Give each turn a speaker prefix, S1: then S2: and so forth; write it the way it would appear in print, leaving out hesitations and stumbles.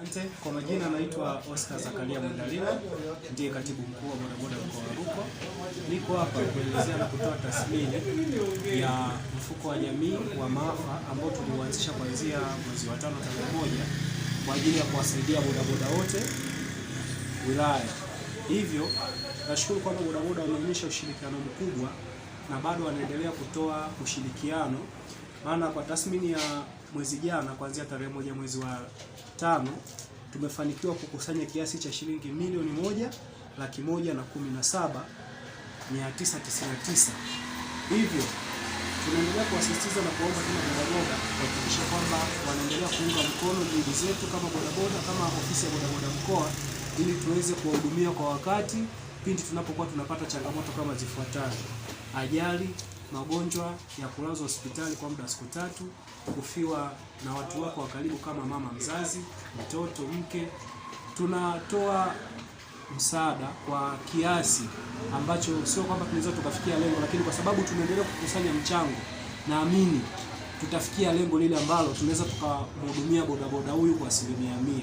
S1: Asante. Kwa majina naitwa Oscar Zakaria Mwandalila, ndiye katibu mkuu wa bodaboda mkoa wa Rukwa. Niko hapa kuelezea na kutoa tathmini ya mfuko wa jamii wa maafa ambao tuliuanzisha kuanzia mwezi wa 5 tarehe 1 kwa ajili ya kuwasaidia bodaboda wote wilaya. Hivyo nashukuru kwamba bodaboda wameonyesha ushirikiano mkubwa na bado wanaendelea kutoa ushirikiano, maana kwa tathmini ya mwezi jana kuanzia tarehe 1 mwezi wa 5 tumefanikiwa kukusanya kiasi cha shilingi 1,117,999. Hivyo tunaendelea kuwasisitiza na kuomba tena bodaboda kuhakikisha kwamba wanaendelea kuunga mkono juhudi zetu kama bodaboda, kama ofisi ya bodaboda mkoa, ili tuweze kuwahudumia kwa wakati pindi tunapokuwa tunapata changamoto kama zifuatazo: ajali, magonjwa ya kulazwa hospitali kwa muda wa siku 3, kufiwa na watu wako wa karibu kama mama mzazi, mtoto, mke. Tunatoa msaada kwa kiasi ambacho sio kwamba tunaweza tukafikia lengo, lakini kwa sababu tunaendelea kukusanya mchango, naamini tutafikia lengo lile ambalo tunaweza tukamhudumia bodaboda huyu kwa 100%.